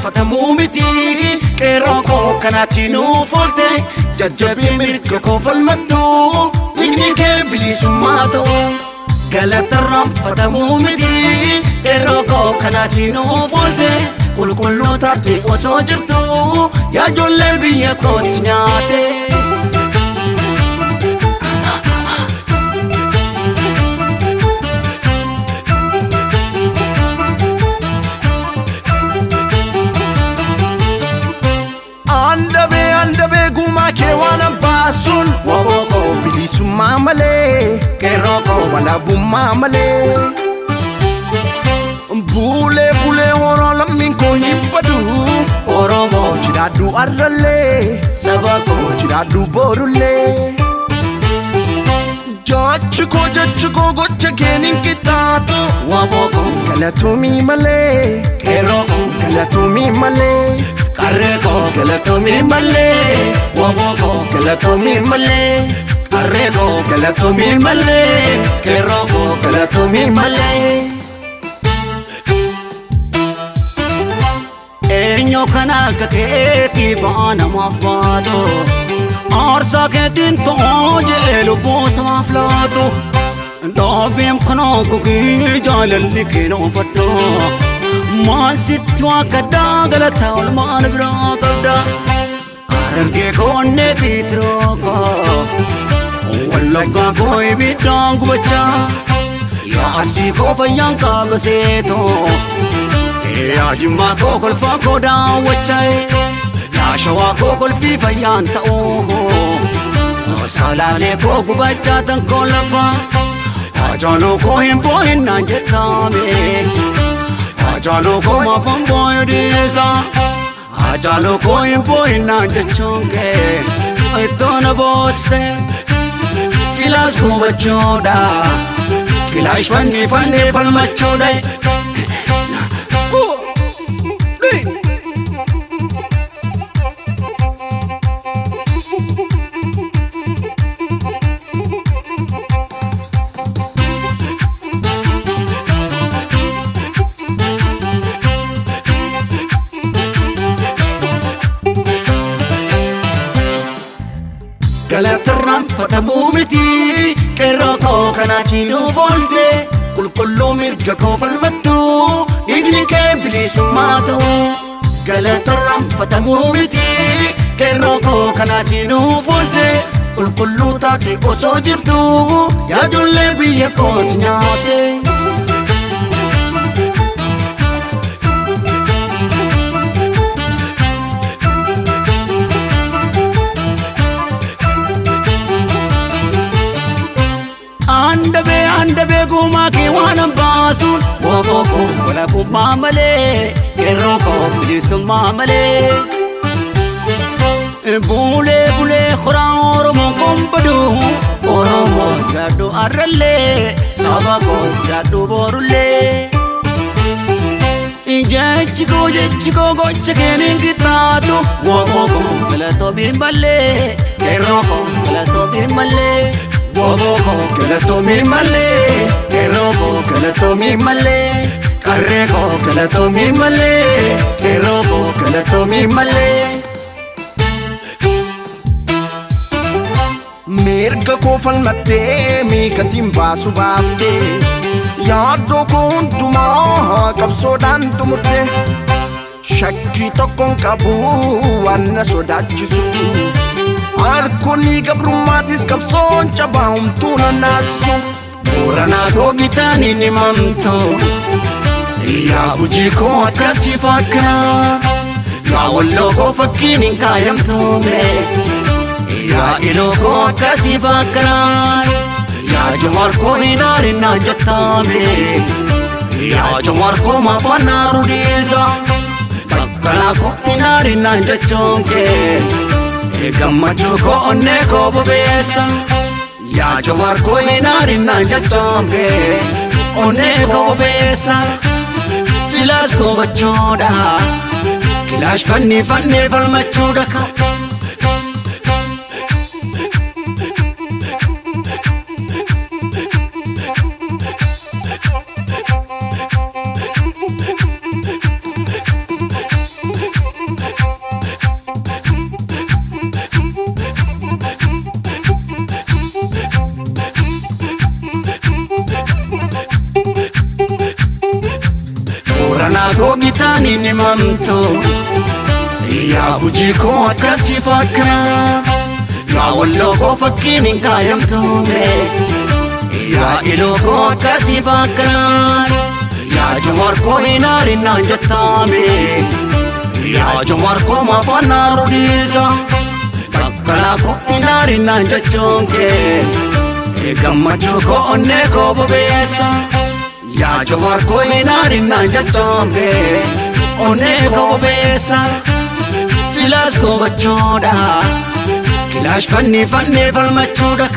Galatarraanfatamuu miti qeerroo koo kanaatti nuuf oolte jajjabee mirga koo falmattu dhiigni kee bilisummaa ta'u. Galatarraanfatamuu miti qeerroo koo kanaatti nuuf oolte qulqulluu taate osoo jirtu yaa ijoollee biyya koos nyaate. Andabee andabee gumaa kee waan abbaasuun Waboo koo bilisummaa malee qeerroo koo walabummaa malee. Bulee bulee horaa lammiin koo hin badu Oromoo jiraadhu arrallee saba koo jiraadhu borullee. Jechi koo jechi koo gocha keen hin qixxaatu waboo koo galatoomii malee qeerroo koo galatoomii malee qarree koo galatoomii malee waboo koo galatoomii malee qarree koo galatoomii malee qeerroo koo galatoomii malee. Eenyu kana akka keetii baanamaaf baatu aarsaa keetiin ta'oo jedhee lubbuu samaaf laatu dhaabeen kanaa gogee jaalalli keenoo fadhu maal sitti waa gaddaa galata olmaan biraa qabda harargee koonnee fiitiroo koo wallaggaa koo ibiddaan gubachaa yaa arsii koo fayyaan qaaba seetoo. Yaa jimmaa koo kolfaa koo daawwachaa yaa shawaa koo kolfii fayyaan ta'uu salaalee koo gubachaa tan koo lafa Haacaaluu koo hin boo'in naan jettame Haacaaluu koo maafan boo'u dhiisa Haacaaluu koo hin boo'in naan jechuun kee ittoo na boosse silaas gubachuudha kilaash fanni fannee falmachuudha. Galatarraanfatamuu miti qeerroo koo kanaatti nuuf oolte qulqulluu mirga koo falmattu dhiigni kee bilisummaa ta'u. Galatarraanfatamuu miti qeerroo koo kanaatti nuuf oolte qulqulluu taate osoo jirtu yaa ijoollee biyya koos nyaate. Andabee andabee gumaa kee waan baasuun waboo koo walabummaa malee qeerroo koo bilisummaa malee. Bulee bulee horaa Oromoon kun badu Oromoo jiraadhu arrallee saba koo jiraadhu borullee. Jechi koo jechi koo gocha keen hin qixxaatu waboo koo galatoomii malee qeerroo koo galatoomii malee. Waboo koo galatoomii malee qeerroo koo galatoomii malee qarree koo galatoomii malee qeerroo koo galatoomii malee. Mirga koo falmattee miikatiin baasu baaftee yaaddoo koo hundumaa qabsoodhaan xumurte shakkii tokkoon qabu waan na sodaachisu harkoonni gabrummaatis qabsoon cabaa homtuu na naassu Booranaa koo gitaan hin himamtu yaa gujii koo akkasii fakkaa yaa walloo koo fakkiin hin kaayamtume yaa iloo koo akkasii fakkaa yaa jawaar koo hin aarinaa jettame yaa jawaar koo maafanaa rudiisa bakkalaa koo hin aarinaa jechuun kee gammachuu koo onnee koo bobeessa. Yaa jawaar koo hin aarinaa jechuun kee onnee koo bobeessa silaas gubachuudha kilaash fanni fannee falmachuudha. hin himamtu. Yaa Gujii koo akkasii fakkana. Yaa Walloo koo fakkiin hin kaayamtu. Yaa Iluu koo akkasii fakkana. Yaa Jawaar koo hin aarinaan jettaame. Yaa Jawaar koo maafaan naaruu dhiisa. Bakkalaa koo hin aarinaan jechuun kee. Gammachuu koo onnee koo bobeessa. Yaa Jawaar koo hin aarinaan jechuun kee. Onnee koo bobeessa. Silaas gobachuudha. Kilaash fannii fannee falmachuudha.